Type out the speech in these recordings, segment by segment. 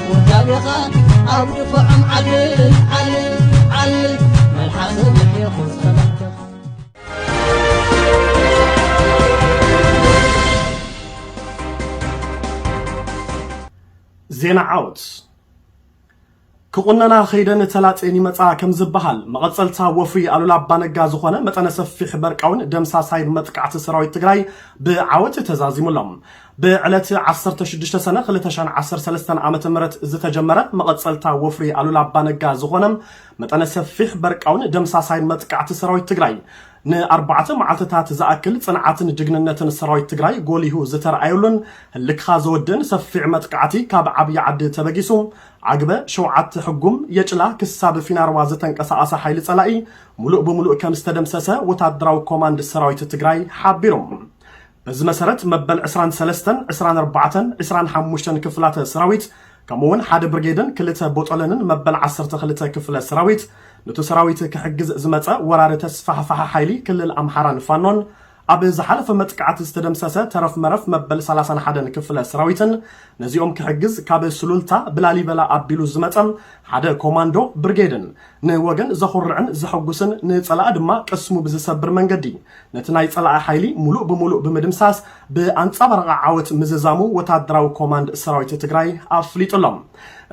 ውዳቤኻ ኣብ ድፋዖም ዓልል ዓልል ዓልል መልሓስ ምሒኹ ሰላምታ ዜና ዓወት። ክቑነና ኸይደን ተላጽየን ይመጻ ከም ዝበሃል፣ መቐጸልታ ወፍሪ ኣሉላ ኣባነጋ ዝኾነ መጠነ ሰፊሕ በርቃውን ደምሳሳይ መጥቃዕቲ ሰራዊት ትግራይ ብዓወት ተዛዚሙሎም። ብዕለት ዓሰርተ ሽዱሽተ ሰነ ክልተ ሺሕን ዓሰርተ ሰለስተን ዓመተ ምህረት ዝተጀመረ መቐጸልታ ወፍሪ ኣሉላ ኣባነጋ ዝኾነ መጠነ ሰፊሕ በርቃውን ደምሳሳይ መጥቃዕቲ ሰራዊት ትግራይ ንኣርባዕተ መዓልትታት ዝኣክል ጽንዓትን ጅግንነትን ሰራዊት ትግራይ ጎሊሁ ዝተረኣየሉን ህልክኻ ዘወድእን ሰፊሕ መጥቃዕቲ ካብ ዓብዪ ዓዲ ተበጊሱ ዓግበ ሸውዓተ ሕጉም የጭላ ክሳብ ፊናርዋ ዝተንቀሳቐሰ ሓይሊ ጸላኢ ሙሉእ ብሙሉእ ከም ዝተደምሰሰ ወታደራዊ ኮማንድ ሰራዊት ትግራይ ሓቢሩ። በዚ መሰረት መበል ዕስራን ሰለስተን፣ ዕስራን ኣርባዕተን፣ ዕስራን ሓሙሽተን ክፍላተ ሰራዊት ከምኡ እውን ሓደ ብርጌድን ክልተ ቦጦለንን መበል ዓሰርተ ክልተ ክፍለ ሰራዊት ነቲ ሰራዊት ክሕግዝ ዝመጸ ወራሪ ተስፋሕፋሒ ሓይሊ ክልል ኣምሓራን ፋኖን ኣብ ዝሓለፈ መጥቃዕቲ ዝተደምሰሰ ተረፍ መረፍ መበል ሰላሳን ሓደን ክፍለ ሰራዊትን ነዚኦም ክሕግዝ ካብ ሱሉልታ ብላሊበላ ኣቢሉ ዝመጸ ሓደ ኮማንዶ ብርጌድን ንወገን ዘኹርዕን ዘሐጉስን ንጸላኢ ድማ ቅስሙ ብዝሰብር መንገዲ ነቲ ናይ ጸላኢ ሓይሊ ሙሉእ ብሙሉእ ብምድምሳስ ብኣንጻባራቒ ዓወት ምዝዛሙ ወታደራዊ ኮማንድ ሰራዊት ትግራይ ኣፍሊጡ ኣሎ።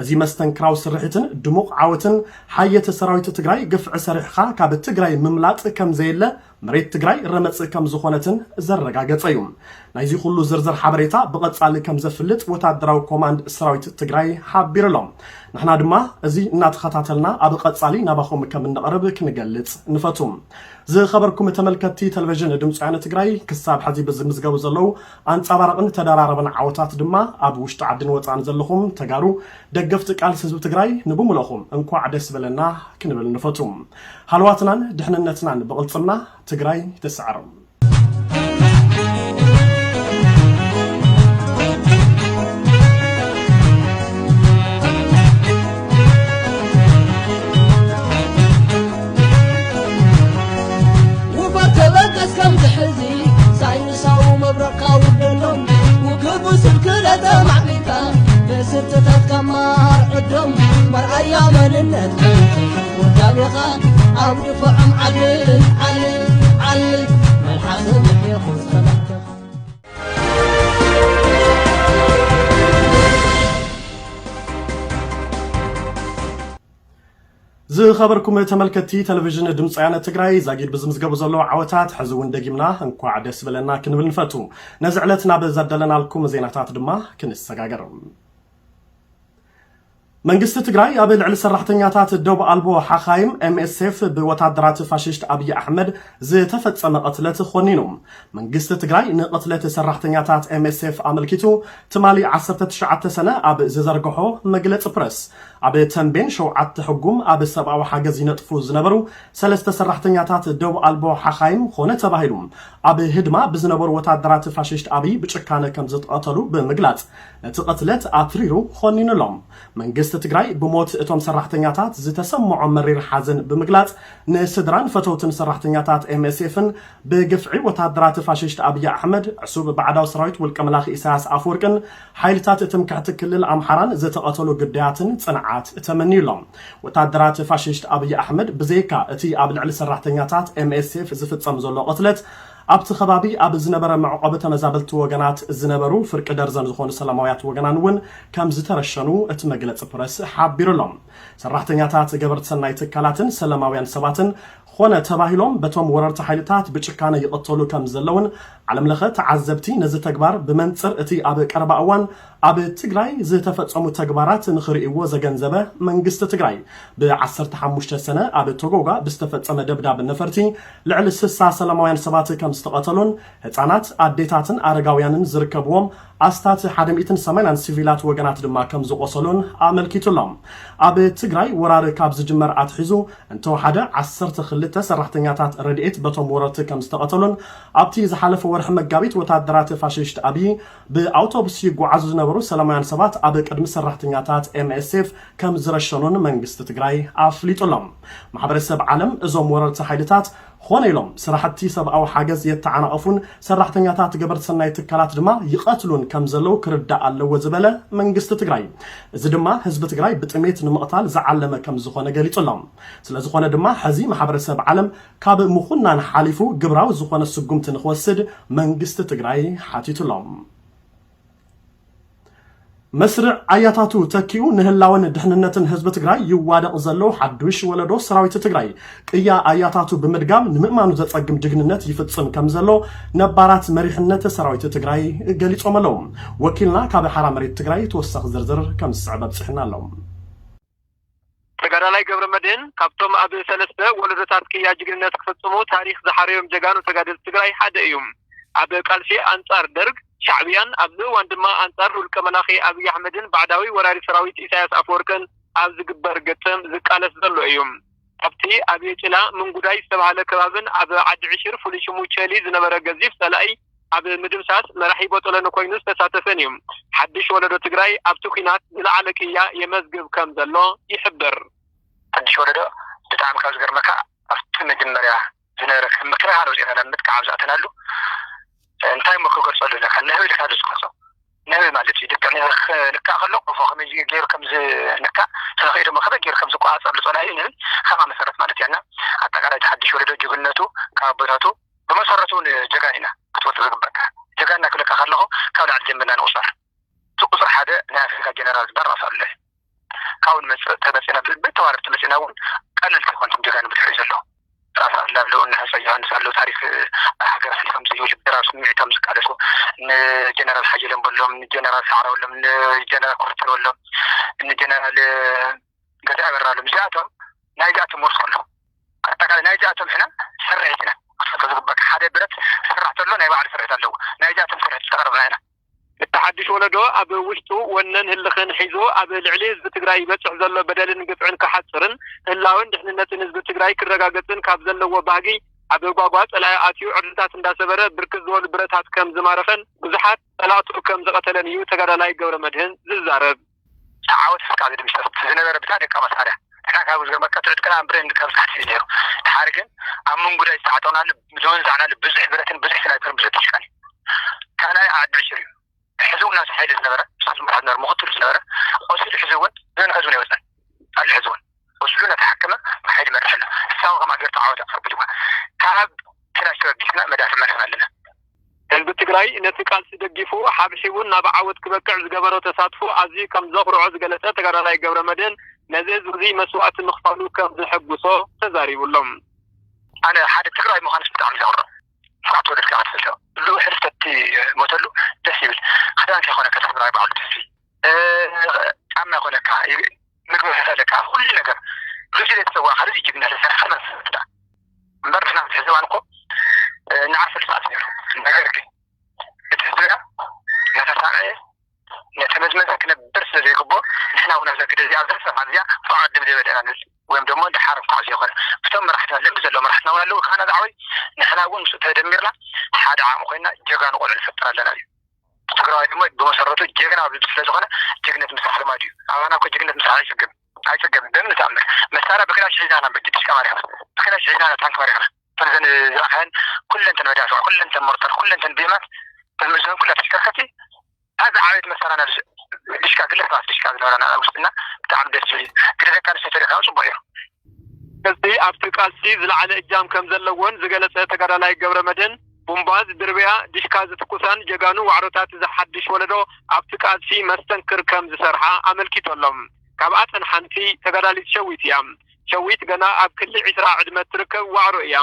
እዚ መስተንክራዊ ስርሒትን ድሙቕ ዓወትን ሓየት ሰራዊት ትግራይ ግፍዒ ሰሪሕኻ ካብ ትግራይ ምምላጥ ከም ዘየለ መሬት ትግራይ ረመጽ ከም ዝኾነትን ዘረጋገጸ እዩ። ናይዚ ኩሉ ዝርዝር ሓበሬታ ብቐጻሊ ከም ዘፍልጥ ወታደራዊ ኮማንድ ሰራዊት ትግራይ ሓቢሩ ኣሎ። ንሕና ድማ እዚ እናተኸታተልና ኣብ ቐጻሊ ናባኹም ከም እንቐርብ ክንገልጽ ንፈቱ። ዝኸበርኩም ተመልከትቲ ቴሌቪዥን ድምፂ ወያነ ትግራይ፣ ክሳብ ሕዚ ብዝምዝገቡ ዘለዉ ኣንጻባራቕን ተደራረበን ዓወታት ድማ ኣብ ውሽጢ ዓድን ወፃእን ዘለኹም ተጋሩ ደገፍቲ ቃልሲ ህዝቢ ትግራይ ንብሙልእኹም እንኳዕ ደስ በለና ክንብል ንፈቱ። ሃለዋትናን ድሕንነትናን ብቕልፅምና ትግራይ ትስዕር። ውፈር ተበገስ ከምዚ ሕዚ ሳይንሳዊ መብረቕካ ውደሎም ውግብ ስልክለ ተማዕቢልካ ብስርትታትካ ማር ዕዶም መርኣያ መንነት ውዳቤኻ ኣብ ድፋዖም ዓልል ዓልል ዓልል መልሓስ ምሒኹ ሰላምታ ዝኸበርኩም ተመልከትቲ ቴሌቪዥን ድምፂ ወያነ ትግራይ፣ ዛጊድ ብዝምዝገቡ ዘለዉ ዓወታት ሕዚ እውን ደጊምና እንኳዕ ደስ በለና ክንብል ንፈቱ። ነዚ ዕለት ናብ ዘዳለናልኩም ዜናታት ድማ ክንሰጋገር። መንግስቲ ትግራይ ኣብ ልዕሊ ሰራሕተኛታት ዶብ ኣልቦ ሓኻይም ኤምኤስኤፍ ብወታደራት ፋሽስት ኣብይ ኣሕመድ ዝተፈጸመ ቅትለት ኾኒኑ። መንግስቲ ትግራይ ንቅትለት ሰራሕተኛታት ኤምኤስኤፍ ኣመልኪቱ ትማሊ ዓሰርተ ትሽዓተ ሰነ ኣብ ዝዘርግሖ መግለፂ ፕረስ፣ ኣብ ተንቤን ሸውዓተ ሕጉም ኣብ ሰብኣዊ ሓገዝ ይነጥፉ ዝነበሩ ሰለስተ ሰራሕተኛታት ደው ኣልቦ ሓኻይም ኾነ ተባሂሉ ኣብ ህድማ ብዝነበሩ ወታደራት ፋሽስት ኣብይ ብጭካነ ከም ዝተቐተሉ ብምግላጽ፣ ነቲ ቅትለት ኣትሪሩ ኾኒኑ ኣሎ። መንግስቲ ትግራይ ብሞት እቶም ሰራሕተኛታት ዝተሰምዖ መሪር ሓዘን ብምግላጽ፣ ንስድራን ፈተውትን ሰራሕተኛታት ኤምኤስኤፍን ብግፍዒ ወታደራት ፋሽስት ኣብይ ኣሕመድ፣ ዕሱብ ባዕዳዊ ሰራዊት ውልቀ መላኺ ኢሳያስ ኣፈወርቅን ሓይልታት ትምክሕቲ ክልል ኣምሓራን ዝተቐተሉ ግዳያትን ጽንዓት ተመንዩ ኣሎ። ወታደራት ፋሽስት ኣብይ ኣሕመድ ብዘይካ እቲ ኣብ ልዕሊ ሰራሕተኛታት ኤምኤስኤፍ ዝፍጸም ዘሎ ቅትለት፣ ኣብቲ ከባቢ ኣብ ዝነበረ መዕቆቢ ተመዛበልቲ ወገናት ዝነበሩ ፍርቂ ደርዘን ዝኾኑ ሰላማውያት ወገናን እውን ከም ዝተረሸኑ እቲ መግለጺ ፕረስ ሓቢሩ ኣሎ። ሰራሕተኛታት ገበርቲ ሰናይ ትካላትን ሰላማውያን ሰባትን ኾነ ተባሂሎም በቶም ወረርቲ ሓይልታት ብጭካነ ይቕተሉ ከም ዘለውን ዓለምለኸ ተዓዘብቲ ነዚ ተግባር ብመንጽር እቲ ኣብ ቀረባ እዋን ኣብ ትግራይ ዝተፈጸሙ ተግባራት ንኽርእይዎ ዘገንዘበ መንግስቲ ትግራይ፣ ብዓሰርተ ሓሙሽተ ሰነ ኣብ ቶጎጋ ብዝተፈጸመ ደብዳብ ነፈርቲ ልዕሊ ስሳ ሰላማውያን ሰባት ከም ዝተቐተሉን ህጻናት፣ ኣዴታትን ኣረጋውያንን ዝርከብዎም ኣስታት ሓደ ሚእትን ሰማንያን ሲቪላት ወገናት ድማ ከም ዝቖሰሉን ኣመልኪቱ ኣሎ። ኣብ ትግራይ ወራር ካብ ዝጅመር ኣትሒዙ እንተወሓደ ዓሰርተ ክልተ ሰራሕተኛታት ረድኤት በቶም ወረርቲ ከም ዝተቐተሉን ኣብቲ ዝሓለፈ ወርሒ መጋቢት ወታደራት ፋሽስት ኣብይ ብኣውቶቡስ ይጓዓዙ ዝነበሩ ሰላማውያን ሰባት ኣብ ቅድሚ ሰራሕተኛታት ኤምኤስኤፍ ከም ዝረሸኑን መንግስቲ ትግራይ ኣፍሊጡ ኣሎ። ማሕበረሰብ ዓለም እዞም ወረርቲ ሓይልታት ኮነ ኢሎም ስራሕቲ ሰብኣዊ ሓገዝ የተዓናቐፉን ሰራሕተኛታት ገበርቲ ሰናይ ትካላት ድማ ይቐትሉን ከም ዘለዉ ክርዳእ ኣለዎ ዝበለ መንግስቲ ትግራይ፣ እዚ ድማ ህዝቢ ትግራይ ብጥሜት ንምቕታል ዝዓለመ ከም ዝኾነ ገሊጹ ኣሎ። ስለዝኾነ ድማ ሕዚ ማሕበረሰብ ዓለም ካብ ምኹናን ሓሊፉ ግብራዊ ዝኾነ ስጉምቲ ንክወስድ መንግስቲ ትግራይ ሓቲቱ ኣሎ። መስርዕ ኣያታቱ ተኪኡ ንህላወን ድሕንነትን ህዝቢ ትግራይ ይዋደቕ ዘሎ ሓዱሽ ወለዶ ሰራዊት ትግራይ፣ ቅያ ኣያታቱ ብምድጋም ንምእማኑ ዘጸግም ጅግንነት ይፍጽም ከም ዘሎ ነባራት መሪሕነት ሰራዊት ትግራይ ገሊጾም ኣለዉ። ወኪልና ካብ ሓራ መሬት ትግራይ ተወሳኺ ዝርዝር ከም ዝስዕብ ኣብጺሕና ኣሎ። ተጋዳላይ ገብረ መድህን ካብቶም ኣብ ሰለስተ ወለዶታት ቅያ ጅግንነት ክፍጽሙ ታሪኽ ዝሓረዮም ጀጋኑ ተጋደልቲ ትግራይ ሓደ እዩ። ኣብ ቃልሲ ኣንጻር ደርግ፣ ሻዕብያን ኣብዚ እዋን ድማ ኣንጻር ውልቀ መላኺ ኣብይ ኣሕመድን ባዕዳዊ ወራሪ ሰራዊት ኢሳያስ ኣፈወርቅን ኣብ ዝግበር ግጥም ዝቃለስ ዘሎ እዩ። ኣብቲ ኣብ የጭላ ምንጉዳይ ዝተባህለ ከባብን ኣብ ዓዲ ዕሽር ፍሉይ ሽሙ ቸሊ ዝነበረ ገዚፍ ጸላኢ ኣብ ምድምሳስ መራሒ ቦጦሎኒ ኮይኑ ዝተሳተፈን እዩ። ሓድሽ ወለዶ ትግራይ ኣብቲ ኲናት ዝለዓለ ቅያ የመዝግብ ከም ዘሎ ይሕብር። ሓድሽ ወለዶ ብጣዕሚ ካብ ዝገርመካ ኣብቲ መጀመርያ ዝነበረ ከም ምክልኻል ወፂእና ናብ ምጥቃዕ ኣብ ዝኣተናሉ እንታይ እሞ ክገልፀሉ ኢለካ ነህቢ ኢልካ ዝገልፆ ነህቢ ማለት እዩ። ልክዕ ነህቢ ክልካእ ከሎ ቆፎ ከመይ ገይሩ ከም ዝልካእ ተለኺኡ ድማ ከመይ ገይሩ ከም ዝቆፃፀር ዝፀናዩ ነህቢ ከምኣ መሰረት ማለት እያ። እና ኣጠቃላይ እቲ ሓድሽ ወለዶ ጅግንነቱ ካብ ኣቦታቱ ብመሰረቱ እውን ጀጋን ኢና ክትፈልጦ ዝግበኣካ። ጀጋንና ክብለካ ከለኹ ካብ ላዕሊ ጀሚርና ንቑፀር። እቲ ቁፅሪ ሓደ ናይ ኣፍሪካ ጀነራል ዝበሃል ራስ ኣሉላ እዩ። ካብኡ ንመፅእ ተመፂና ብተዋረድ ተመፂና እውን ቀለልቲ ኣይኮኑን ጀጋኑ ብድሕሪኡ ዘለዉ። ራስ ኣሉላ ኣለዉ፣ እነ ሃፀይ ዮሃንስ ኣለዉ፣ ታሪክ ሃገር ኣሕሊፎም ዝህቡ ብራብ ስምዒቶም ዝቃለሱ፣ ንጀነራል ሓየሎም በሎም፣ ንጀነራል ሰዓረ በሎም፣ ንጀነራል ኮስተር በሎም፣ ንጀነራል ገዛ ኣበራ በሎም። እዚኣቶም ናይዚኣቶም ወርሶ ኣለዉ። ኣጠቃላይ ናይዚኣቶም ሕና ስርሒት ኢና ክትፈልጦ ዝግበኣካ። ሓደ ብረት ክስራሕ ተሎ ናይ ባዕሉ ስርሒት ኣለዎ። ናይዚኣቶም ስርሒት ዝተቐረብና ኢና። እቲ ሓድሽ ወለዶ ኣብ ውሽጡ ወነን ህልኽን ሒዙ ኣብ ልዕሊ ህዝቢ ትግራይ ይበፅሕ ዘሎ በደልን ግፍዕን ክሓፅርን ህላወን ድሕንነትን ህዝቢ ትግራይ ክረጋገፅን ካብ ዘለዎ ባህጊ ኣብ ጓጓ ፀላኢ ኣትዩ ዕርድታት እንዳሰበረ ብርክት ዝበሉ ብረታት ከም ዝማረኸን ብዙሓት ፀላእቱ ከም ዝቐተለን እዩ ተጋዳላይ ገብረ መድህን ዝዛረብ። ዓወት እስካብ ዝድምሰስ ዝነበረ ብታ ደቃ መሳርያ ንሕና ካብ ዝገርመካ እቲ ዕጥቅና ብሬን ካብ ዝሓት እዩ ነይሩ። ድሓር ግን ኣብ መንጉዳይ ዝተዓጠቕናሉ ዝወንዛዕናሉ ብዙሕ ብረትን ብዙሕ ስናይፐርን ብዙሕ ድሽቃን እዩ። ካልኣይ ዓዲ ዕሽር እዩ። ሕዚ እውን ናብቲ ሓይሊ ዝነበረ ሳስ ምሓዝ ነር ምኽትሉ ዝነበረ ቆሲሉ ሕዚ እውን ብመን ከዝውን ይወፀን ኣሎ። ሕዚ እውን ቆሲሉ እናተሓከመ ብሓይሊ ይመርሕ ኣሎ። እሳውን ከም ኣገር ተዓወት ኣፈር ብድዋ ካብ ክላሽ ተበጊስና መዳፍዕ መሪሕና ኣለና። ህዝቢ ትግራይ ነቲ ቃልሲ ደጊፉ ሓብሒቡን ናብ ዓወት ክበቅዕ ዝገበሮ ተሳትፎ ኣዝዩ ከም ዘኹርዖ ዝገለጸ ተጋዳላይ ገብረ መድህን ነዚ ህዝቢ እዚ መስዋእቲ ምኽፋሉ ከም ዘሐጉሶ ተዛሪቡ ኣሎ። ኣነ ሓደ ትግራይ ምዃንስ ብጣዕሚ ዘኹርዕ። ስርዓት ወለድካ ክትፈልጦ እሉ ሕልፈቲ ሞተሉ ደስ ይብል። ክዳን ከይኮነ ከተስምራ ባዕሉ ደስ ይብል። እ፣ ጫማ ይኾነካ፣ ይ-፣ ምግቢ ይኸለካ፣ ኩሉ ነገር። ብዙ ዘይተሰዋእካ፣ ብዙ ጅግና ዝሰርሐ መንፈስ እምበር ንሕና ኣብዚ ሕዚ እዋን እኮ፣ እ፣ ንዓርፈሉ ሰዓት ነይሩ። ነገር ግን እቲ ህዝብና እናተሳቐየ፣ እናተመዝመዘ ክነብር ስለ ዘይግብኦ፣ ንሕና እውን ኣብዛ ግደ እዚኣ፣ ኣብዛ ሰዓት እዚኣ፣ ፍቓድ ድም ዘይበለና ንብል። ወይም ደሞ ደሓር እንኳዕ ዘይኮነ፣ እቶም መራሕትና፣ ልምዲ ዘለዎም መራሕትና እውን ኣለዉ፣ ካህናት ዓወይ፣ ንሕና እውን ምስኡ ተደሚርና፣ ሓደ ዓቕሚ ኮይንና፣ ጀጋኑ ቆልዑ ንፈጥር ኣለና እዩ። ትግራዋይ ድማ ብመሰረቱ ጀግና ስለ ዝኾነ ጅግነት ምስራሕ ልማድ እዩ። ኣባና እኮ ጅግነት ምስራሕ ኣይፅገብን፣ ኣይፅገብን ብምንም ተኣምር። መሳርያ ብክላሽ ሒዝና ኢና፣ ብዲሽቃ ማሪኽና፣ ብክላሽ ሒዝና ኢና፣ ታንክ ማሪኽና። እተን ዘን ዝረኣኻየን ኩለን እተን መዳፍዕ፣ ኩለን እተን ሞርተር፣ ኩለን እተን ቢማት፣ እተን ምእዝን ኩላ ተሽከርከርቲ፣ እታ ዝዓበየት መሳርያ ናብ ዲሽቃ፣ ግለ ሰባት ዲሽቃ ዝነበረና ኣብ ውሽጥና ብጣዕሚ ደስ ዝብል እዩ። ግደ ደቂ ኣንስትዮ ተሪኽና እውን ፅቡቕ እዩ። እዚ ኣብቲ ቃልሲ ዝለዓለ እጃም ከም ዘለዎን ዝገለጸ ተጋዳላይ ገብረ መድህን፣ ቡምባ ዝድርብያ፣ ዲሽካ ዝትኩሳን ጀጋኑ ዋዕሮታት እዚ ሓድሽ ወለዶ ኣብቲ ቃልሲ መስተንክር ከም ዝሰርሓ ኣመልኪቱ ኣሎ። ካብኣተን ሓንቲ ተጋዳሊት ሸዊት እያ። ሸዊት ገና ኣብ ክሊ ዕስራ ዕድመ እትርከብ ዋዕሮ እያ።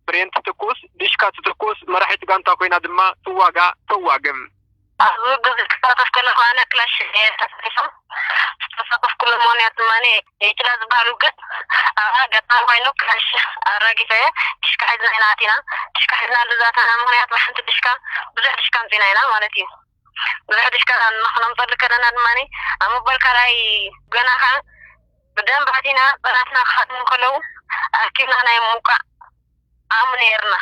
ብሬን ትትኩስ፣ ዲሽካ ትትኩስ፣ መራሒት ጋንታ ኮይና ድማ ትዋጋእ፣ ተዋግም። ኣብዚ ውግእ ክሳተፍ ከለኹ ኣነ ክላሽ እየ ተሳቲፈ። ዝተሳተፍኩሉ ምኽንያት ድማ የጭላ ዝበሃል ውግእ ኣብ ገጠር ኮይኑ ክላሽ ኣራጊፈ እየ። ዲሽካ ሒዝና ኢና ኣቲና። ዲሽካ ሒዝናሉ ዝኣተና ምኽንያት ብሓንቲ ዲሽካ ብዙሕ ዲሽካ ኣምፂና ኢና ማለት እዩ። ብዙሕ ዲሽካ ንኽነምፀሉ ከለና ድማ ኣብ ምባል ካልኣይ ገና ከዓ ብደንብ ኣቲና ፀላእትና ክሃድሙ ከለዉ ኣኪብና ናይ ምውቃዕ ዓቕሚ ነይርና።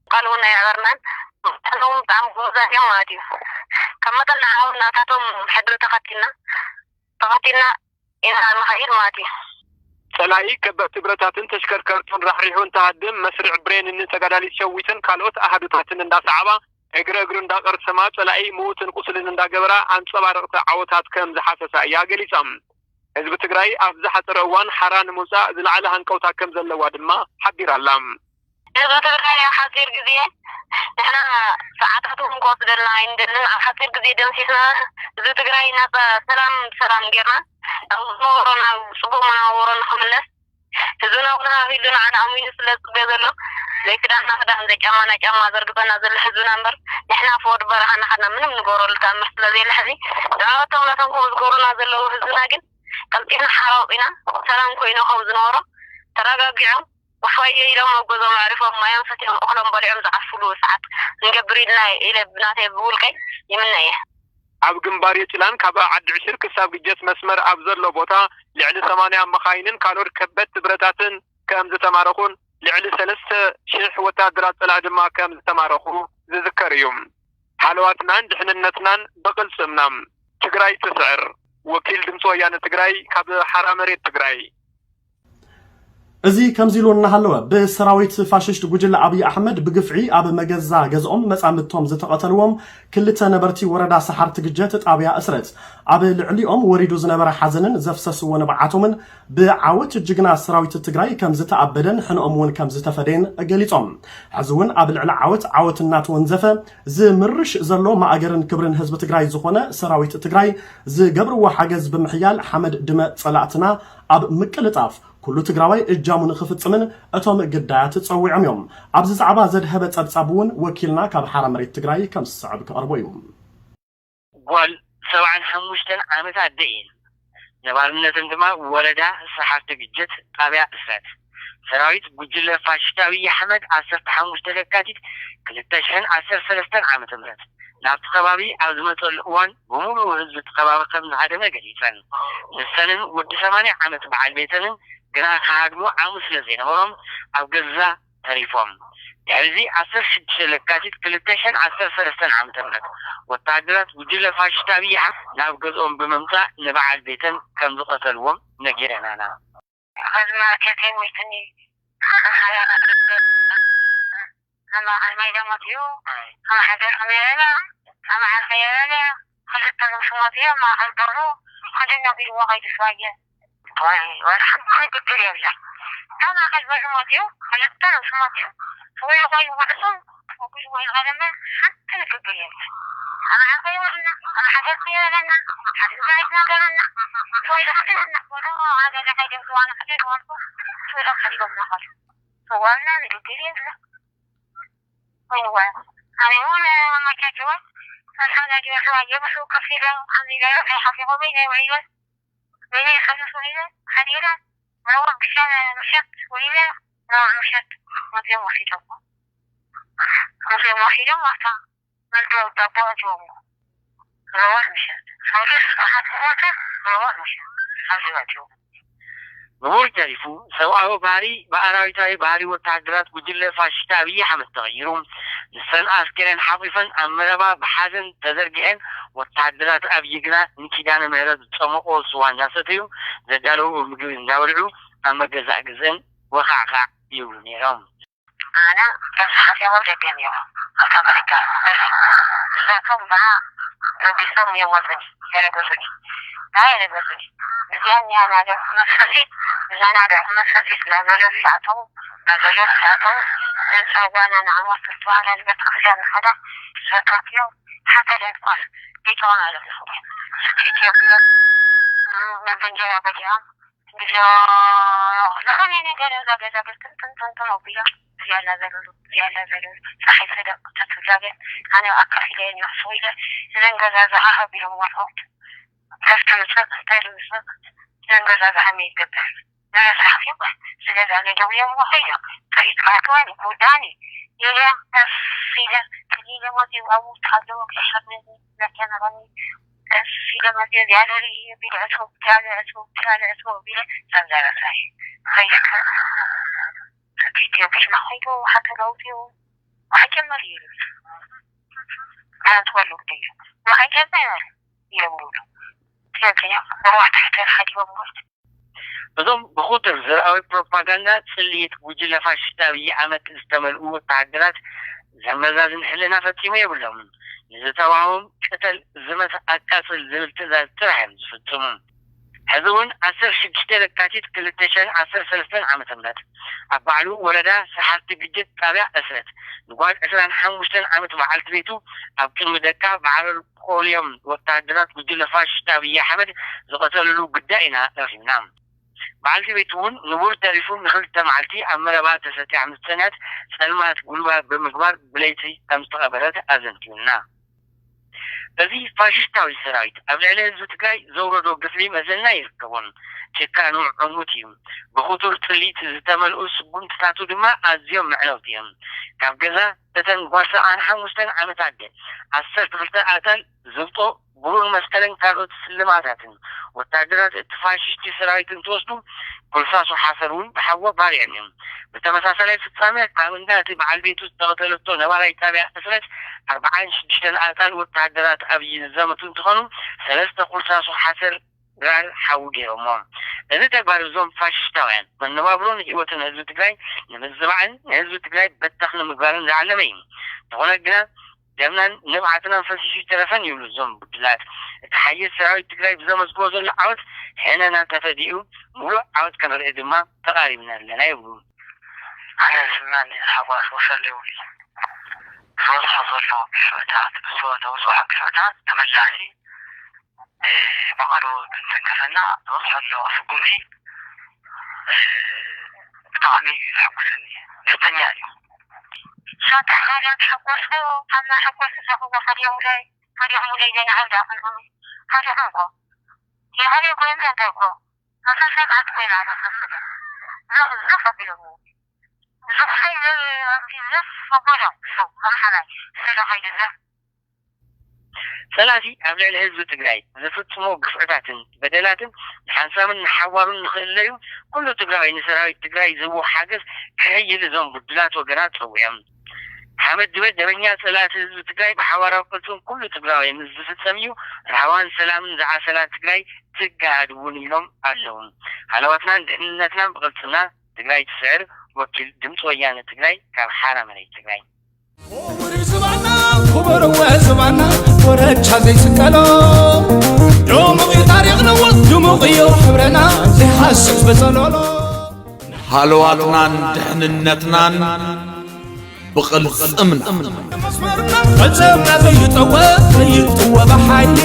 ቃል እውን ኣየዕበርናን። ንሕና እውን ብጣዕሚ ጎበዛት እዮም ማለት እዩ። ካብ መጠን ንዓ እውን ናታቶም ሕድሪ ተኸቲልና፣ ተኸቲልና ኢና ንኸይድ ማለት እዩ። ጸላኢ ከበድቲ ብረታትን ተሽከርከርቱን ራሕሪሑ እንትሃድም፣ መስርዕ ብሬንን ተጋዳሊት ሸዊትን ካልኦት ኣሃዱታትን እንዳሰዓባ፣ እግሪ እግሩ እንዳቐርሰማ፣ ጸላኢ ምዉትን ቁስልን እንዳገበራ፣ ኣንጸባረቕቲ ዓወታት ከም ዝሓፈሳ እያ ገሊጻ። ህዝቢ ትግራይ ኣብ ዝሓጸረ እዋን ሓራ ንምውጻእ ዝለዓለ ሃንቀውታ ከም ዘለዋ ድማ ሓቢራ ኣላ። ህዝቢ ትግራይ ኣብ ሓፂር ግዜ፣ ንሕና ሰዓታት እውን ክወስደልና ኣይንደልን፣ ኣብ ሓፂር ግዜ ደምሲስና ህዝቢ ትግራይ ናፃ ሰላም ብሰላም ጌርና ናብ ዝነበሮ፣ ናብ ፅቡቅ መነባብሮ ንክምለስ፣ ህዝብና እውን ሃህ ኢሉ ንዓና ኣሚኑ ስለ ዝፅበዮ ዘሎ፣ ዘይክዳንና ክዳን፣ ዘይጫማና ጫማ ዘርግፀና ዘሎ ህዝብና እምበር፣ ንሕና ፍወድ በረኻ እናኸድና ምንም ንገብረሉ ተኣምር ስለ ዘየለ፣ ሕዚ ንዕኦቶም ናቶም ከምኡ ዝገብሩና ዘለዉ ህዝብና ግን ቀልጢፍና ሓራ ኣውፂና ሰላም ኮይኑ ከም ዝነበሮ ተረጋጊዖም፣ ዋሕዋየ ኢሎም ኣብ ገዝኦም ኣዕሪፎም፣ ማዮም ሰትዮም፣ እኽሎም በሊዖም ዝዓርፉሉ ሰዓት ክንገብር ኢልና ኢለ ብናተይ ብውልቀይ ይምነ እየ። ኣብ ግንባር የጭላን ካብ ዓዲ ዕሽር ክሳብ ግጀት መስመር ኣብ ዘሎ ቦታ፣ ልዕሊ ሰማንያ መኻይንን ካልኦት ከበድቲ ብረታትን ከም ዝተማረኹን፣ ልዕሊ ሰለስተ ሽሕ ወታደራት ጸላኢ ድማ ከም ዝተማረኹ ዝዝከር እዩ። ሃለዋትናን ድሕንነትናን ብቕልጽምና። ትግራይ ትስዕር። ወኪል ድምፂ ወያነ ትግራይ ካብ ሓራ መሬት ትግራይ። እዚ ከምዚ ኢሉ እናሃለወ፣ ብሰራዊት ፋሽስት ጉጅለ ኣብይ ኣሕመድ ብግፍዒ ኣብ መገዛ ገዝኦም መጻምድቶም ዝተቐተልዎም ክልተ ነበርቲ ወረዳ ሰሓርቲ ግጀት ጣብያ እስረት፣ ኣብ ልዕሊኦም ወሪዱ ዝነበረ ሓዘንን ዘፍሰስዎ ንብዓቶምን ብዓወት ጅግና ሰራዊት ትግራይ ከም ዝተኣበደን ሕንኦም እውን ከም ዝተፈደየን ገሊጾም። ሕዚ እውን ኣብ ልዕሊ ዓወት ዓወት እናተወንዘፈ ዝምርሽ ዘሎ ማእገርን ክብርን ህዝቢ ትግራይ ዝኾነ ሰራዊት ትግራይ ዝገብርዎ ሓገዝ ብምሕያል ሓመድ ድመ ጸላእትና ኣብ ምቅልጣፍ ኩሉ ትግራዋይ እጃሙ ንኽፍጽምን እቶም ግዳያት ጸዊዖም እዮም። ኣብዚ ዛዕባ ዘድሀበ ጸብጻብ እውን ወኪልና ካብ ሓራ መሬት ትግራይ ከም ዝስዕብ ክቐርቦ እዩ። ጓል ሰብዓን ሓሙሽተን ዓመት ኣደ እየን። ነባርነተን ድማ ወረዳ ሰሓርቲ ግጀት ጣብያ እስረት። ሰራዊት ጉጅለ ፋሽስት ኣብይ ኣሕመድ ዓሰርተ ሓሙሽተ ለካቲት ክልተ ሽሕን ዓሰርተ ሰለስተን ዓመተ ምህረት ናብቲ ከባቢ ኣብ ዝመፀሉ እዋን ብምሉኡ ህዝቢ እቲ ከባቢ ከም ዝሃደመ ገሊፀን። ንሰንን ወዲ ሰማንያ ዓመት በዓል ቤተንን ግና ክሃድሙ ዓቕሚ ስለ ዘይነበሮም ኣብ ገዛ ተሪፎም። ድሕሪዚ ዓሰርተ ሽዱሽተ ለካቲት ክልተ ሽሕን ዓሰርተ ሰለስተን ዓመተ ምህረት ወተሃደራት ጉጅለ ፋሽስት ኣብይ ኣሕመድ ናብ ገዝኦም ብምምጻእ ንበዓል ቤተን ከም ዝቐተልዎም ነጊረናና። ኸዚ ማርኬተይ ሞይትኒ። ኣማ ኣልማይ ደሞት እዩ። ኣማ ሓደር ከመይ በለ? ኣማ ዓርከይ በለ? ክልተ ነብሲ ሞት እዮም። ማእኸል በሩ ክልተ ነቢልዎ ከይዱ ስዋየ። ወይ፣ ወይ ሓንቲ ግግር የብላ። ካብ ማእኸል በሪ ሞት እዩ፣ ክልተ ነብሲ ሞት እዩ። ወይ፣ ወይ ውዕሱም፣ ወይ፣ ወይ ቀደመ፣ ሓንቲ ግግር የብላ። ኣነ ሓቂ ይበልና፣ ኣነ ሓደርኩ ይበለና፣ ሓቂ ይበለና፣ ወይ ሓቂ ይበለና። ወደ ሀገር ላይ ደርሰዋል፣ ሓቂ ይበልኩ፣ ወይ ሓቂ ይበልና፣ ወይ። ሰዋልና ንግግር የብላ። ወይ፣ ወይ። ኣነ እውን መቻቸዋ፣ ኣሳዳጊ ወስዋ የብሱ ከፊለ፣ ኣሚለ፣ ኣይሓፊቑ፣ ወይ፣ ወይ፣ ወይ። ወይኔ ከመስ ወይኔ ሓዲረ ረቡዕ ብሻ ምሸት ወይኔ ረቡዕ ምሸት ሞትዮም ወሲዶሞ። ሞትዮም ወሲዶም ኣብታ መልዶ ዳቦ ኣትዎም። ረቡዕ ምሸት ሓሙስ ኣሓት ሞተ። ረቡዕ ምሸት ኣብዚ ኣትዎም። ብቡር ተሪፉ ሰብኣዊ ባህሪ ብኣራዊታዊ ባህሪ ወተሃደራት ጉጅለ ፋሽስት ኣብይ ኣሕመድ ተቐይሩ። ንሰን ኣስከሬን ሓቑፈን ኣብ መረባ ብሓዘን ተዘርጊሐን፣ ወተሃደራት ኣብይ ግና ንኪዳነ ምህረት ዝጸመቖ ስዋ እንዳሰተዩ፣ ዘዳለውዎ ምግቢ እንዳበልዑ ኣብ መገዛእ ገዝአን ወኻዕኻዕ ይብሉ ነይሮም። ኣነ ከም ዝሓሰቦ ደገም እዮም። ኣብታ መሬት ንሳቶም ብኣ ረቢሶም እዮም ወጹኒ፣ የረገጹኒ። ኣይ የረገጹኒ። እዚኣ እኒኣ ናደር መክሰሲ፣ እዛ ናደር መክሰሲ ስለ ዘለሉ ይኣተዉ፣ ስለ ዘለሉ ይኣተዉ፣ ነንጻ ጓና ንዓማ ትስተዋላ ንቤተክርስትያን ንኸዳ፣ ዘካትዮም፣ ሓንተ ደንኳስ፣ ጌታውን ኣለፍኹ። ኢትዮጵያ፣ ነብንጀራ በሊዖም፣ እንግዲህ ዝኾነ ነገር እዛ ገዛ ግርጥምጥምጥምጥም ኣቢላ፣ እዚኣ ኣላ ዘለሉ፣ እዚኣ ኣላ ዘለሉ፣ ፀሓይ ሰደቕ ተትብላ ግን ኣነ ኣካፊለ እየ ንሕስቡ ኢለ፣ እዘን ገዛ ዝሃሃብ ኢሎም ወልዖት፣ ከፍቲ ምፅእ፣ እንታይ ኢሉ ምፅእ፣ እዘን ገዛ ዝሃመ ይገብር። ንረሳሕ እዮም፣ ስለዚ ኣነ ደውየ እሞ ኸይደ፣ ጥሪት ካርትዋኒ፣ ጉዳኒ፣ ኢለ፣ ከፍ ኢለ፣ ክሊለ ሞት ይብሃቡ፣ ተሃለዎ፣ ክሕር ነተነቐኒ፣ ቀስ ኢለ መፅየ፣ እዚኣ ንርኢ፣ ቢል ዕፅው፣ እዚኣ ንዕፅው፣ እዚኣ ንዕፅው ቢለ፣ ሰንዘረሳይ። ኸይደ፣ ኢትዮጵያ ኸይዱ፣ ሓተላውትዩ፣ ዋሕጀመር ይብል። ኣንትወሉ ግደዩ። ዋሕጀመር ይብሉ። ስለዚህ፣ ብዋሕታ ሕተር ሓዲቦም፣ እዞም ብኹቱር ዘርኣዊ ፕሮፓጋንዳ ጽልኢት ጉጅለ ፋሽስት ኣብይ ኣሕመድ ዝተመልኡ ወተሃደራት ዘመዛዝን ሕልና ፈጺሙ የብሎምን። ንዝተዋህቦም ቅተል፣ ዝመት፣ ኣቃጽል ዝብል ትእዛዝ ጥራሕ እዮም ዝፍጽሙ። ሕዚ እውን ዓሰርተ ሽዱሽተ ለካቲት ክልተ ሽሕን ዓሰርተ ሰለስተን ዓመተ ምህረት ኣብ ባዕሉ ወረዳ ሰሓርቲ ግጅት ጣብያ ዕስረት ንጓል ዕስራን ሓሙሽተን ዓመት በዓልቲ ቤቱ ኣብ ቅድሚ ደቃ ብዓረር ቆልዮም ወተሃደራት ጉጅለ ፋሽስት ኣብይ ኣሕመድ ዝቐተልሉ ጉዳይ ኢና ረኺብና። በዓልቲ ቤቱ እውን ንቡር ተሪፉ ንክልተ መዓልቲ ኣብ መረባ ተሰጢያ ምስ ጸንሐት ጸልማት ጉልባብ ብምግባር ብለይቲ ከም ዝተቐበረት ኣዘንቲዩና። እዚ ፋሽስታዊ ሰራዊት ኣብ ልዕሊ ህዝቢ ትግራይ ዘውረዶ ግፍዒ መዘና ይርከቦን። ጭካኑ ዕሙት እዩ። ብክቱር ጥሊት ዝተመልኡ ስጉምትታቱ ድማ ኣዝዮም መዕነውቲ እዮም። ካብ ገዛ እተን ጓል ሰብዓን ሓሙሽተን ዓመት ኣደ ዓሰርተ ክልተ ኣጣል ዝብጦ ብሩር መስቀልን ካልኦት ስልማታትን ወታደራት እቲ ፋሽስቲ ሰራዊት እንትወስዱ፣ ኮልሳሶ ሓሰር እውን ብሓዊ ባሪዖም እዮም። ብተመሳሳላይ ፍጻሜ፣ ካብ እንዳ እቲ በዓል ቤቱ ዝተቐተለቶ ነባራይ ጣብያ ዕስረት ኣርብዓን ሽዱሽተን ኣጣል ወታደራት ኣብይ ዝዘመቱ እንትኾኑ፣ ሰለስተ ኮልሳሶ ሓሰር ድራር ሓዊ ገይሮሞ። እዚ ተግባር እዞም ፋሽስታውያን መነባብሮን ህይወትን ህዝቢ ትግራይ ንምዝባዕን ንህዝቢ ትግራይ በታኽ ንምግባርን ዝዓለመ እዩ። እንተኾነ ግና ደምናን ንብዓትናን ፈሲሱ ይተረፈን ይብሉ እዞም ብድላት። እቲ ሓይል ሰራዊት ትግራይ ብዘመዝግቦ ዘሎ ዓወት ሕነና ተፈዲኡ ሙሉእ ዓወት ክንርኢ ድማ ተቓሪብና ኣለና ይብሉ። ኣነ ዝናኒ ሓጓስ ወሰለ ይብሉ። ዝበዝሖ ዘሎ ግፍዕታት፣ ብዝበለ ውፅዖ ግፍዕታት ተመላሲ፣ እ፣ ብቐሉ እንትንከፈና ዝበዝሖ ዘሎ ስጉምቲ፣ እ፣ ብጣዕሚ ዘሐጉሰኒ፣ ደስተኛ እዩ። ሻታ ሓደ ተሐጎስኩ፣ ካብ ናይ ሓጎስ ዝሰኽዎ ፈሪሖምለይ፣ ፈሪሖምለይ ዘይናሃብ ዳኹም፣ ፈሪሖም እኮ። የሃብ እኮ፣ እንታይ እንታይ እኮ፣ ኣሳሳብ ዓት ኮይና ተኸፍለ። ዘፍ፣ ዘፍ ኣቢሎምኒ። ዝኽፈይ ዘፍ፣ ኣቢሎም፣ ሰው፣ ኣምሓላይ፣ ሰዶ ኸይዱ ዘፍ። ጸላእቲ ኣብ ልዕሊ ህዝቢ ትግራይ ዝፍጽሞ ግፍዕታትን በደላትን ንሓንሳብን ንሓዋሩን ንኽእለዩ ኩሉ ትግራዋይ ንሰራዊት ትግራይ ዝህቦ ሓገዝ ክሕይል እዞም ብድላት ወገናት ጸዊዖም። ሓመድ ድበ ደበኛ ጸላእቲ ህዝቢ ትግራይ ብሓባራዊ ቅልጽም ኩሉ ትግራዋይ ምስ ዝፍጸም እዩ ራህዋን ሰላምን ዝዓሰላ ትግራይ ትገሃድ እውን ኢሎም ኣለዉ። ሃለዋትናን ድሕንነትናን ብቕልጽምና ትግራይ ትስዕር። ወኪል ድምፂ ወያነ ትግራይ ካብ ሓራ መሬት ትግራይ። ክቡር ዝባና፣ ክቡር ወ ዝባና፣ ኮረቻ ዘይስቀሎ። ድሙቕ እዩ ታሪኽና፣ ድሙቕ እዩ ሕብረና፣ ዘይሃስስ በጸሎሎ። ሃለዋትናን ድሕንነትናን ብቕልጽምና። መስመርና ቅልጽምና ዘይጠወ፣ ዘይጥወ ብሓይሊ።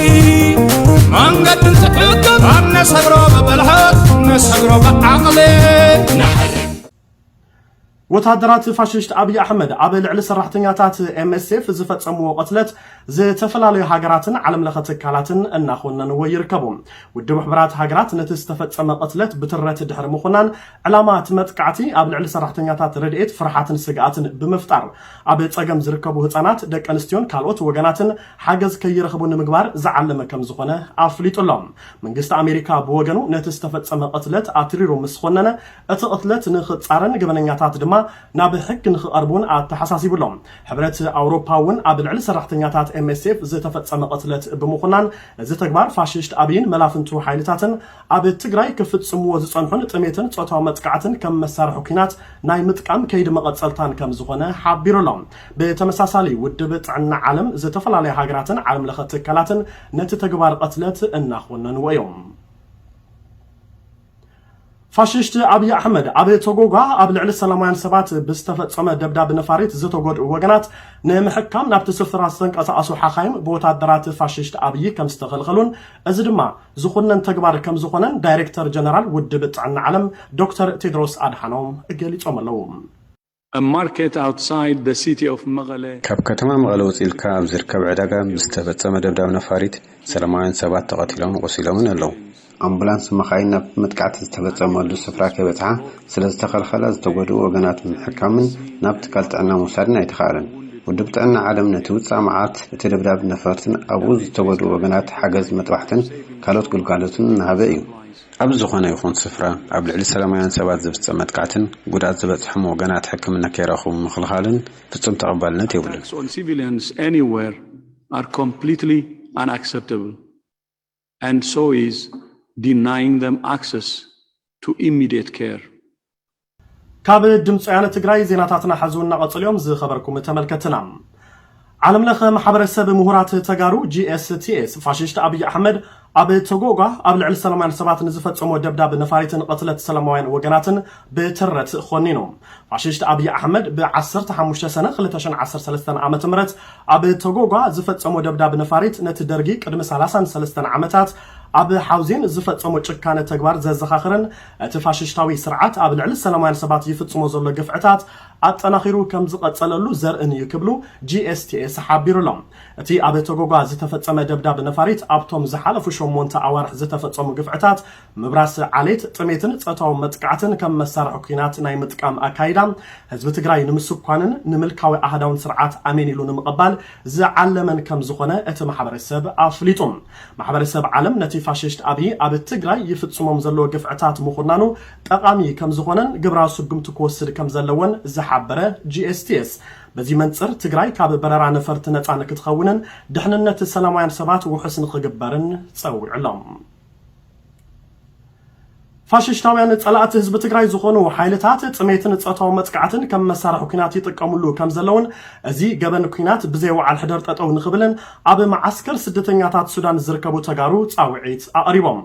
መንገዲ እንትዕቅብ፣ ኣብ ነሰግሮ ብብልሓት፣ ነሰግሮ ብዓቕሊ። ወተሃደራት ፋሽስት ኣብይ ኣሕመድ ኣብ ልዕሊ ሰራሕተኛታት ኤምኤስኤፍ ዝፈጸምዎ ቅትለት ዝተፈላለዩ ሃገራትን ዓለም ለኸ ትካላትን እናኾነንዎ ይርከቡ። ውድብ ሕቡራት ሃገራት ነቲ ዝተፈጸመ ቅትለት ብትረት ድሕሪ ምኹናን፣ ዕላማ እቲ መጥቃዕቲ ኣብ ልዕሊ ሰራሕተኛታት ረድኤት ፍርሓትን ስግኣትን ብምፍጣር፣ ኣብ ጸገም ዝርከቡ ህጻናት፣ ደቂ ኣንስትዮን ካልኦት ወገናትን ሓገዝ ከይረኽቡ ንምግባር ዝዓለመ ከም ዝኾነ ኣፍሊጡ ኣሎ። መንግስቲ ኣሜሪካ ብወገኑ ነቲ ዝተፈጸመ ቅትለት ኣትሪሩ ምስ ኾነነ፣ እቲ ቅትለት ንኽጻረን ገበነኛታት ድማ ናብ ሕጊ ንኽቐርቡን ኣተሓሳሲቡ ኣሎ። ሕብረት ኣውሮፓ እውን ኣብ ልዕሊ ሰራሕተኛታት ኤምኤስኤፍ ዝተፈጸመ ቅትለት ብምኹናን፣ እዚ ተግባር ፋሽስት ኣብይን መላፍንቱ ሓይልታትን ኣብ ትግራይ ክፍጽምዎ ዝጸንሑን ጥሜትን ጾታዊ መጥቃዕትን ከም መሳርሒ ኲናት ናይ ምጥቃም ከይዲ መቐጸልታን ከም ዝኾነ ሓቢሩ ኣሎ። ብተመሳሳሊ፣ ውድብ ጥዕና ዓለም፣ ዝተፈላለዩ ሃገራትን ዓለም ለኸ ትካላትን ነቲ ተግባር ቅትለት እናኾነንዎ እዮም። ፋሽስት ኣብይ ኣሕመድ ኣብ ቶጎጋ ኣብ ልዕሊ ሰላማውያን ሰባት ብዝተፈጸመ ደብዳብ ነፋሪት ዝተጎድኡ ወገናት ንምሕካም ናብቲ ስፍራ ዝተንቀሳቐሱ ሓኻይም ብወታደራት ፋሽስት ኣብይ ከም ዝተኸልኸሉን፣ እዚ ድማ ዝኹነን ተግባር ከም ዝኾነን ዳይሬክተር ጀነራል ውድብ ጥዕና ዓለም ዶክተር ቴድሮስ ኣድሓኖም ገሊጾም ኣለዉ። A market outside the city of Mekelle. ካብ ከተማ መቐለ ውጽእ ኢልካ ኣብ ዝርከብ ዕዳጋ ብዝተፈጸመ ደብዳብ ነፋሪት ሰላማውያን ሰባት ተቐቲሎምን ቆሲሎምን ኣለዉ። ኣምቡላንስ መኻይን ናብቲ መጥቃዕቲ ዝተፈጸመሉ ስፍራ ከይበጽሓ ስለ ዝተኸልኸላ፣ ዝተጎድኡ ወገናት ምሕካምን ናብ ትካል ጥዕና ምውሳድን ኣይተኻእለን። ውድብ ጥዕና ዓለም ነቲ ውጻእ መዓት እቲ ደብዳብ ነፈርትን ኣብኡ ዝተጎድኡ ወገናት ሓገዝ መጥባሕትን ካልኦት ግልጋሎትን እናሃበ እዩ። ኣብ ዝኾነ ይኹን ስፍራ ኣብ ልዕሊ ሰላማውያን ሰባት ዝፍጸም መጥቃዕትን ጉድኣት ዝበጽሖም ወገናት ሕክምና ከይረኽቡ ምኽልኻልን ፍጹም ተቐባልነት የብሉን። Attacks on civilians anywhere are completely unacceptable, and so is denying them access to immediate care. ካብ ድምፂ ወያነ ትግራይ ዜናታትና ሐዚ እናቐፅሉ እዮም። ዝኸበርኩም ተመልከትና፣ ዓለም ለኸ ማሕበረሰብ ምሁራት ተጋሩ ጂኤስቲኤስ ፋሽስት ኣብይ ኣሕመድ ኣብ ተጎጓ ኣብ ልዕሊ ሰላማውያን ሰባት ንዝፈፀሞ ደብዳብ ነፋሪትን ቅትለት ሰላማውያን ወገናትን ብትረት ኾኒኑ። ፋሽስት ኣብይ ኣሕመድ ብ15 ሰነ 2013 ዓ ም ኣብ ተጎጓ ዝፈፀሞ ደብዳብ ነፋሪት ነቲ ደርጊ ቅድሚ 33 ዓመታት ኣብ ሓውዜን ዝፈፀሞ ጭካነ ተግባር ዘዘኻኽርን እቲ ፋሽስታዊ ስርዓት ኣብ ልዕሊ ሰላማውያን ሰባት ይፍፅሞ ዘሎ ግፍዕታት ኣጠናኺሩ ከም ዝቐጸለሉ ዘርእን እዩ ክብሉ ጂኤስቲኤስ ሓቢሩ ኣሎ። እቲ ኣብ ተጎጓ ዝተፈጸመ ደብዳብ ነፋሪት ኣብቶም ዝሓለፉ ሸሞንተ ኣዋርሕ ዝተፈጸሙ ግፍዕታት ምብራስ ዓሌት፣ ጥሜትን ጾታዊ መጥቃዕትን ከም መሳርሒ ኲናት ናይ ምጥቃም ኣካይዳ ህዝቢ ትግራይ ንምስኳንን ንምልካዊ ኣህዳውን ስርዓት ኣሜን ኢሉ ንምቕባል ዝዓለመን ከም ዝኾነ እቲ ማሕበረሰብ ኣፍሊጡ። ማሕበረሰብ ዓለም ነቲ ፋሽስት ኣብይ ኣብ ትግራይ ይፍጽሞም ዘለዎ ግፍዕታት ምኹናኑ ጠቓሚ ከም ዝኾነን ግብራዊ ስጉምቲ ክወስድ ከም ዘለዎን ዝሓበረ ጂኤስቲኤስ፣ በዚ መንጽር ትግራይ ካብ በረራ ነፈርቲ ነጻ ንክትኸውንን ድሕንነት ሰላማውያን ሰባት ውሑስ ንክግበርን ጸዊዑ ኣሎ። ፋሽስታውያን ጸላእቲ ህዝቢ ትግራይ ዝኾኑ ሓይልታት ጥሜትን ጾታዊ መጥቃዕትን ከም መሳርሒ ኲናት ይጥቀምሉ ከም ዘለውን እዚ ገበን ኲናት ብዘይ ወዓል ሕደር ጠጠው ንኽብልን ኣብ መዓስከር ስደተኛታት ሱዳን ዝርከቡ ተጋሩ ጻውዒት ኣቕሪቦም።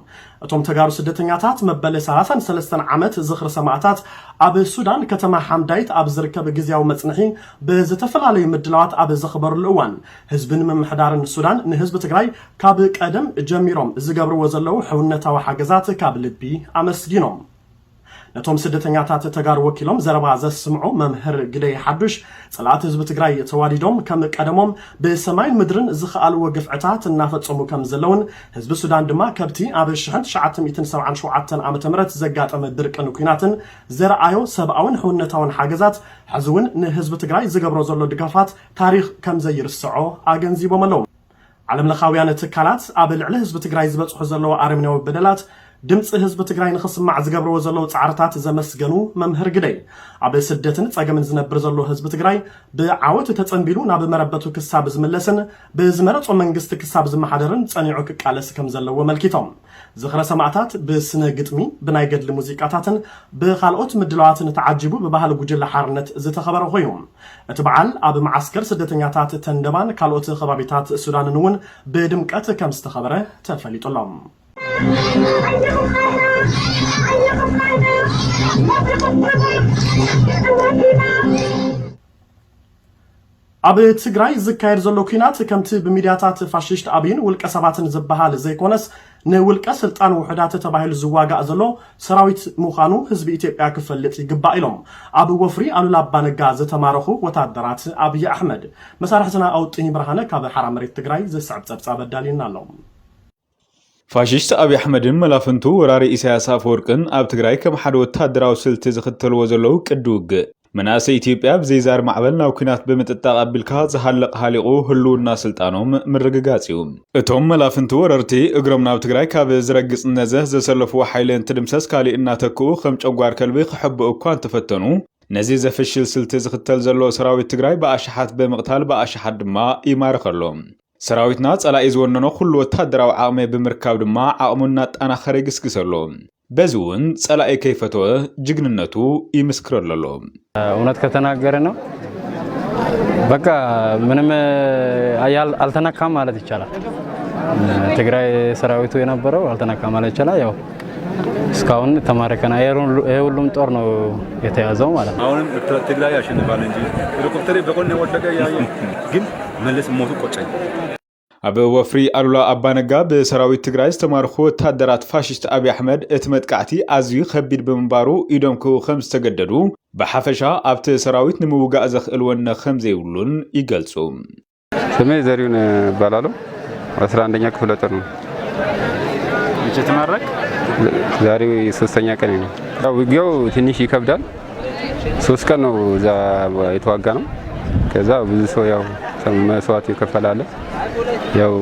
እቶም ተጋሩ ስደተኛታት መበል 33 ዓመት ዝኽሪ ሰማእታት ኣብ ሱዳን ከተማ ሓምዳይት ኣብ ዝርከብ ግዝያዊ መጽንሒ ብዝተፈላለዩ ምድላዋት ኣብ ዘኽበርሉ እዋን ህዝብን ምምሕዳርን ሱዳን ንህዝቢ ትግራይ ካብ ቀደም ጀሚሮም ዝገብርዎ ዘለዉ ሕውነታዊ ሓገዛት ካብ ልቢ ኣመስጊኖም። ነቶም ስደተኛታት ተጋሩ ወኪሎም ዘረባ ዘስምዑ መምህር ግደይ ሓዱሽ፣ ጸላእቲ ህዝቢ ትግራይ ተዋዲዶም ከም ቀደሞም ብሰማይን ምድርን ዝኸኣልዎ ግፍዕታት እናፈጸሙ ከም ዘለውን ህዝቢ ሱዳን ድማ ከብቲ ኣብ 1977 ዓ ም ዘጋጠመ ድርቅን ኲናትን ዘርኣዮ ሰብኣውን ሕውነታውን ሓገዛት ሕዚ እውን ንህዝቢ ትግራይ ዝገብሮ ዘሎ ድጋፋት ታሪኽ ከም ዘይርስዖ ኣገንዚቦም ኣለዉ። ዓለም ለኻውያን ትካላት ኣብ ልዕሊ ህዝቢ ትግራይ ዝበፅሑ ዘለዉ ኣረሚናዊ በደላት ድምፂ ህዝቢ ትግራይ ንኽስማዕ ዝገብርዎ ዘለዉ ፃዕርታት ዘመስገኑ መምህር ግደይ፣ ኣብ ስደትን ፀገምን ዝነብር ዘሎ ህዝቢ ትግራይ ብዓወት ተፀንቢሉ ናብ መረበቱ ክሳብ ዝምለስን ብዝመረፆ መንግስቲ ክሳብ ዝመሓደርን ፀኒዑ ክቃለስ ከም ዘለዎ ኣመልኪቶም። ዝኽረ ሰማእታት ብስነ ግጥሚ፣ ብናይ ገድሊ ሙዚቃታትን ብኻልኦት ምድላዋትን ተዓጂቡ ብባህሊ ጉጅለ ሓርነት ዝተኸበረ ኮይኑ፣ እቲ በዓል ኣብ መዓስከር ስደተኛታት ተንደባን ካልኦት ከባቢታት ሱዳንን እውን ብድምቀት ከም ዝተኸበረ ተፈሊጡ ኣሎ። ኣብ ትግራይ ዝካየድ ዘሎ ኲናት ከምቲ ብሚድያታት ፋሽስት ኣብይን ውልቀ ሰባትን ዝበሃል ዘይኮነስ ንውልቀ ስልጣን ውሑዳት ተባሂሉ ዝዋጋእ ዘሎ ሰራዊት ምዃኑ ህዝቢ ኢትዮጵያ ክፈልጥ ይግባእ ኢሎም ኣብ ወፍሪ ኣሉላ ኣባነጋ ዝተማረኹ ወታደራት ኣብይ ኣሕመድ። መሳርሕትና ኣውጥኝ ብርሃነ ካብ ሓራ መሬት ትግራይ ዝስዕብ ጸብጻብ ኣዳልዩና ኣሎ። ፋሽስት ኣብይ ኣሕመድን መላፍንቱ ወራሪ ኢሳያስ ኣፈወርቅን ኣብ ትግራይ ከም ሓደ ወታደራዊ ስልቲ ዝኽተልዎ ዘለዉ ቅዲ ውግእ መናእሰይ ኢትዮጵያ ብዘይዛር ማዕበል ናብ ኲናት ብምጥጣቕ ኣቢልካ ዝሃልቕ ሃሊቑ ህልውና ስልጣኖም ምርግጋጽ እዩ። እቶም መላፍንቲ ወረርቲ እግሮም ናብ ትግራይ ካብ ዝረግጽ ነዘ ዘሰለፍዎ ሓይሊ እንትድምሰስ ካሊእ እናተክኡ ከም ጨጓር ከልቢ ክሕብኡ እኳ እንተፈተኑ ነዚ ዘፍሽል ስልቲ ዝኽተል ዘሎ ሰራዊት ትግራይ ብኣሽሓት ብምቕታል ብኣሽሓት ድማ ይማርኸሎም። ሰራዊትና ጸላኢ ዝወነኖ ኩሉ ወታደራዊ ዓቕሚ ብምርካብ ድማ ዓቕሙ እናጠናኸረ ይግስግስ ኣሎ። በዚ እውን ጸላኢ ከይፈተወ ጅግንነቱ ይምስክረሉ ኣሎ። እውነት ከተናገረ ነው በቃ ምንም አያል- አልተነካም ማለት ይቻላል። ትግራይ ሰራዊቱ የነበረው አልተነካም ማለት ይቻላል። ያው እስካሁን ተማርከና ይሄ ሁሉ- ይሄ ሁሉም ጦር ነው የተያዘው ማለት ነው። አሁንም ትግራይ ያሸንፋል እንጂ ሄሊኮፕተር በጎን የወደቀ ያየ ግን መለስ ሞቱ ቆጨኝ። ኣብ ወፍሪ ኣሉላ ኣባነጋ ብሰራዊት ትግራይ ዝተማርኹ ወታደራት ፋሽስት ኣብይ ኣሕመድ እቲ መጥቃዕቲ ኣዝዩ ከቢድ ብምንባሩ ኢዶም ክህቡ ከም ዝተገደዱ ብሓፈሻ ኣብቲ ሰራዊት ንምውጋእ ዘኽእል ወነ ከም ዘይብሉን ይገልጹ። ስሜ ዘሪሁን እባላለሁ። 11ኛ ክፍለ ጦር ነው። መቼ ተመረቅ? ዛሬ ሶስተኛ ቀን ነው። ያው ውጊያው ትንሽ ይከብዳል። ሶስት ቀን ነው እዛ የተዋጋ ነው። ከዛ ብዙ ሰው ያው መስዋዕት ይከፈላል። ያው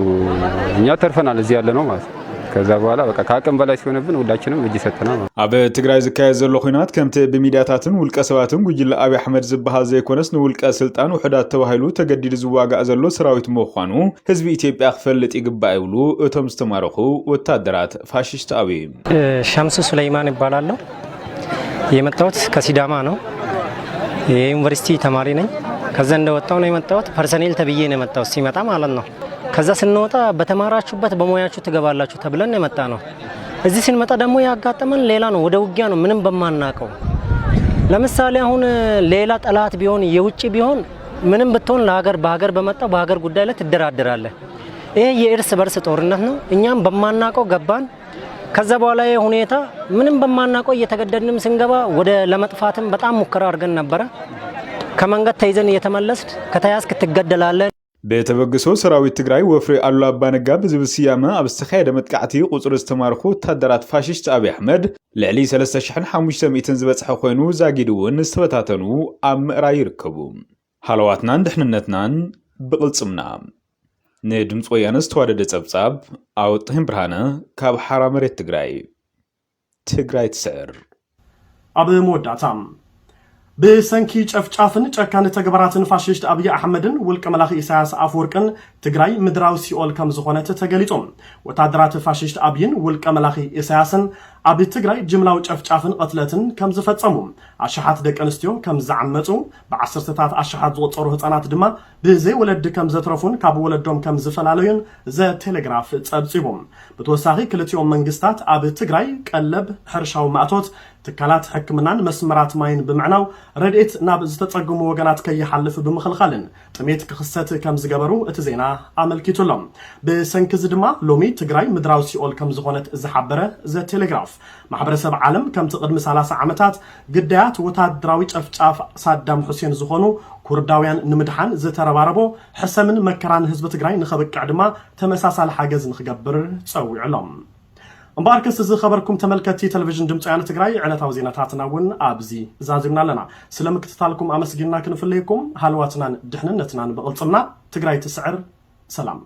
እኛ ተርፈናል እዚህ ያለ ነው ማለት ነው። ከዛ በኋላ በቃ ከአቅም በላይ ሲሆንብን ሁላችንም እጅ ሰጥተናል። ኣብ ትግራይ ዝካየድ ዘሎ ኹናት ከምቲ ብሚድያታትን ውልቀ ሰባትን ጉጅለ ኣብይ ኣሕመድ ዝበሃል ዘይኮነስ ንውልቀ ስልጣን ውሑዳት ተባሂሉ ተገዲዱ ዝዋጋእ ዘሎ ሰራዊት ምዃኑ ህዝቢ ኢትዮጵያ ክፈልጥ ይግባእ ይብሉ እቶም ዝተማረኹ ወታደራት ፋሽስት ኣብይ። ሸምሱ ሱለይማን ይባላለሁ። የመጣሁት ከሲዳማ ነው። የዩኒቨርሲቲ ተማሪ ነኝ። ከዛ እንደወጣሁ ነው የመጣሁት። ፐርሰኔል ተብዬ ነው የመጣሁት ሲመጣ ማለት ነው። ከዛ ስንወጣ በተማራችሁበት በሙያችሁ ትገባላችሁ ተብለን የመጣ ነው። እዚህ ስንመጣ ደግሞ ያጋጠመን ሌላ ነው። ወደ ውጊያ ነው፣ ምንም በማናውቀው። ለምሳሌ አሁን ሌላ ጠላት ቢሆን፣ የውጭ ቢሆን፣ ምንም ብትሆን ለሀገር፣ በሀገር በመጣው በሀገር ጉዳይ ላይ ትደራደራለህ። ይሄ የእርስ በርስ ጦርነት ነው። እኛም በማናውቀው ገባን። ከዛ በኋላ ይሄ ሁኔታ ምንም በማናውቀው እየተገደድንም ስንገባ ወደ ለመጥፋትም በጣም ሙከራ አድርገን ነበረ። ከመንገድ ተይዘን እየተመለስን፣ ከተያዝክ ትገደላለህ። ብተበግሶ ሰራዊት ትግራይ ወፍሪ ኣሉላ ኣባነጋ ብዝብል ስያመ ኣብ ዝተኻየደ መጥቃዕቲ ቁፅሪ ዝተማረኹ ወታደራት ፋሽስት ኣብይ ኣሕመድ ልዕሊ ሰለስተ ሽሕን ሓሙሽተ ሚእትን ዝበፅሐ ኮይኑ ዛጊድ እውን ዝተበታተኑ ኣብ ምእራይ ይርከቡ። ሃለዋትናን ድሕንነትናን ብቕልፅምና። ንድምፂ ወያነ ዝተዋደደ ፀብፃብ ኣወጣሂን ብርሃነ ካብ ሓራ መሬት ትግራይ። ትግራይ ትስዕር። ኣብ መወዳእታ፣ ብሰንኪ ጨፍጫፍን ጨካን ተግባራትን ፋሽስት ኣብይ ኣሕመድን ውልቀ መላኺ ኢሳያስ ኣፈወርቅን ትግራይ ምድራዊ ሲኦል ከም ዝኾነት ተገሊጹ። ወታደራት ፋሽስት ኣብይን ውልቀ መላኺ ኢሳያስን ኣብ ትግራይ ጅምላዊ ጨፍጫፍን ቐትለትን ከም ዝፈጸሙ፣ ኣሽሓት ደቂ ኣንስትዮ ከም ዝዓመጹ፣ ብዓሰርተታት ኣሽሓት ዝቑጸሩ ህጻናት ድማ ብዘይ ወለዲ ከም ዘትረፉን ካብ ወለዶም ከም ዝፈላለዩን ዘ ቴሌግራፍ ጸብጺቡ። ብተወሳኺ ክልቲኦም መንግስታት ኣብ ትግራይ ቀለብ፣ ሕርሻዊ ማእቶት፣ ትካላት ሕክምናን መስመራት ማይን ብምዕናው ረድኤት ናብ ዝተጸገሙ ወገናት ከይሓልፍ ብምኽልኻልን ጥሜት ክኽሰት ከም ዝገበሩ እቲ ዜና ኣመልኪቱ ኣሎ። ብሰንኪ እዚ ድማ ሎሚ ትግራይ ምድራዊ ሲኦል ከም ዝኾነት ዝሓበረ ዘ ቴሌግራፍ፣ ማሕበረሰብ ዓለም ከምቲ ቅድሚ ሰላሳ ዓመታት ግዳያት ወታደራዊ ጨፍጫፍ ሳዳም ሑሴን ዝኾኑ ኩርዳውያን ንምድሓን ዝተረባረቦ ሕሰምን መከራን ህዝቢ ትግራይ ንኸብቅዕ ድማ ተመሳሳሊ ሓገዝ ንኽገብር ጸዊዑ ኣሎ። እምበኣርከስ ዝኸበርኩም ተመልከትቲ ቴሌቪዥን ድምፂ ወያነ ትግራይ፣ ዕለታዊ ዜናታትና እውን ኣብዚ ዛዚምና ኣለና። ስለ ምክትታልኩም ኣመስጊንና ክንፍለየኩም፣ ሃለዋትናን ድሕንነትናን ብቕልፅምና። ትግራይ ትስዕር። ሰላም።